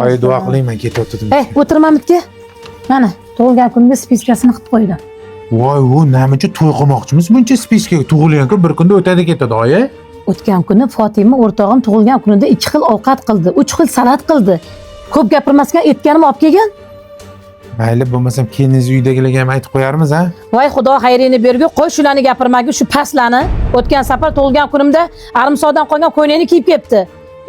Oyi, duo qiling, men ketayotgandim. Ey, o'tirma mitga. Mana, tug'ilgan kunga spiskasini qilib qo'ydim. Voy, u namuncha to'y qilmoqchimiz buncha spiska? Tug'ilgan kun bir kunda o'tadi ketadi, oyi. O'tgan kuni Fotima o'rtog'im tug'ilgan kunida 2 xil ovqat qildi, 3 xil salat qildi. Ko'p gapirmasdan aytganimni olib kelgin. Mayli, bo'lmasam keliningiz uydagilarga ham aytib qo'yarmiz, ha? Voy xudo xayringni bergu, qo'y shularni gapirmagin, shu pastlarni. O'tgan safar tug'ilgan kunimda arimsodan qolgan ko'ylakni kiyib kelibdi.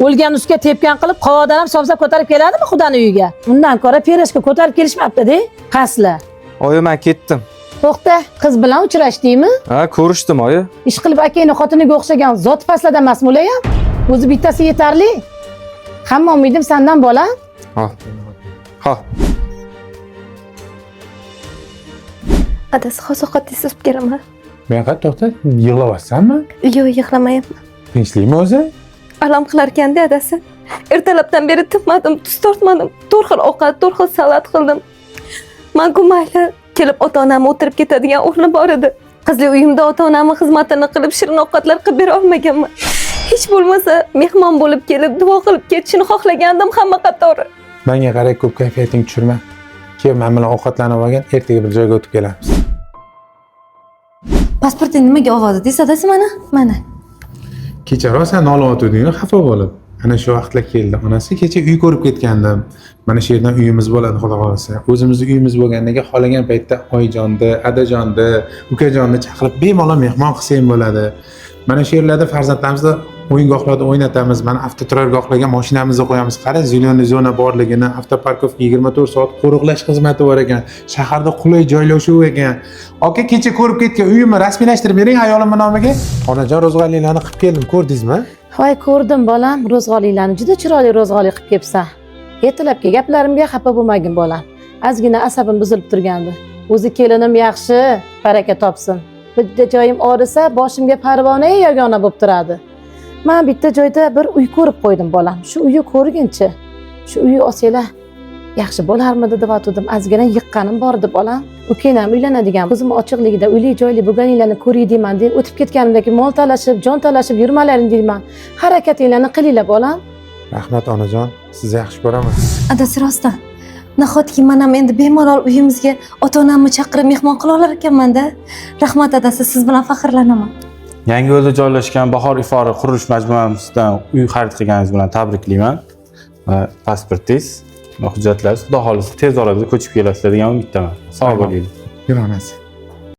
O'lgan ustiga tepgan qilib, qovoqdan ham somsa ko'tarib keladimi xudoni uyiga? Undan ko'ra perashka ko'tarib kelishmabdi-de, pastlar. Oyi, men ketdim. To'xta, qiz bilan uchrashdingmi? Ha, ko'rishdim oyi. Ish qilib akangni xotiniga o'xshagan zot pastlardan emasmi ular ham? O'zi bittasi yetarli. Hamma umidim sandan bolam. Ha. Ha. Adasi, hozir ovqat tez beraman. Men qara, to'xta, yig'layapsanmi? Yo'q, yig'lamayapman. Tinchlikmi o'zi? Alam qilarkanda adasi. Ertalabdan beri tinmadim, tuz tortmadim. 4 xil ovqat, 4 xil salat qildim. Man-ku mayli, kelib ota-onam o'tirib ketadigan o'rni bor edi. Qizli uyimda ota-onamni xizmatini qilib, shirin ovqatlar qilib bera olmaganman. Hech bo'lmasa mehmon bo'lib kelib, duo qilib ketishini xohlagandim hamma qatori. Menga qara, ko'p kayfiyatingni tushirma. Kel, men bilan ovqatlanib olgin, ertaga bir joyga o'tib kelamiz. Pasportni nimaga olyapti adasi mana? Mana. Kecha rosa nolayotganding, xafa bo'lib. Ana shu vaqtlar keldi. Onasi kecha uy ko'rib ketgandim. Mana shu yerdan uyimiz bo'ladi, xudo xohlasa. O'zimizni uyimiz bo'lgandan keyin xohlagan paytda oyijonni, adajonni, ukajonni chaqirib bemalol mehmon qilsa ham bo'ladi. Mana shu yerlarda farzandlarimizni o'yingohlarda o'ynatamiz. Mana avtoturargohlarga mashinamizni qo'yamiz. Qara, зеленый zona borligini, avtoparkovka 24 soat qo'riqlash xizmati bor ekan. Shaharda qulay joylashuv ekan. Aka, kecha ko'rib ketgan uyimni rasmiylashtirib bering ayolimni nomiga. Onajon, ro'zg'orliklarni qilib keldim, ko'rdingizmi? Voy ko'rdim bolam, ro'zg'orliklarni juda chiroyli ro'zg'orlik qilib kelibsan. Ertalabki gaplarimga xafa bo'lmagin bolam. Ozgina asabim buzilib turgandi. O'zi kelinim yaxshi, baraka topsin. Bitta joyim og'risa, boshimga parvona yagona bo'lib turadi. Men bitta joyda bir uy ko'rib qo'ydim bolam. Shu uyni ko'rginchi. Shu uyni olsanglar yaxshi bo'larmidi deb atuvdim. Ozgina yiqqanim bor edi bolam. Ukang ham uylanadigan, ko'zim ochiqligida uyli joyli bo'lganinglarni ko'ray deyman deb o'tib ketganimdagi mol talashib, jon talashib yurmalaring deyman. Harakatinglarni qilinglar bolam. Rahmat onajon, sizni yaxshi ko'raman. Adasi rostdan. Nahotki men ham endi bemalol uyimizga ota-onamni chaqirib mehmon qila olar ekanman-da. Rahmat adasi, siz bilan faxrlanaman. Yangiyo'lda joylashgan Bahor ifori qurilish majmuasidan uy xarid qilganingiz bilan tabriklayman. Va pasportingiz va hujjatlaringiz xudo xohlasa tez orada ko'chib kelasizlar degan umiddaman. Sog' bo'ling. Yur onasi.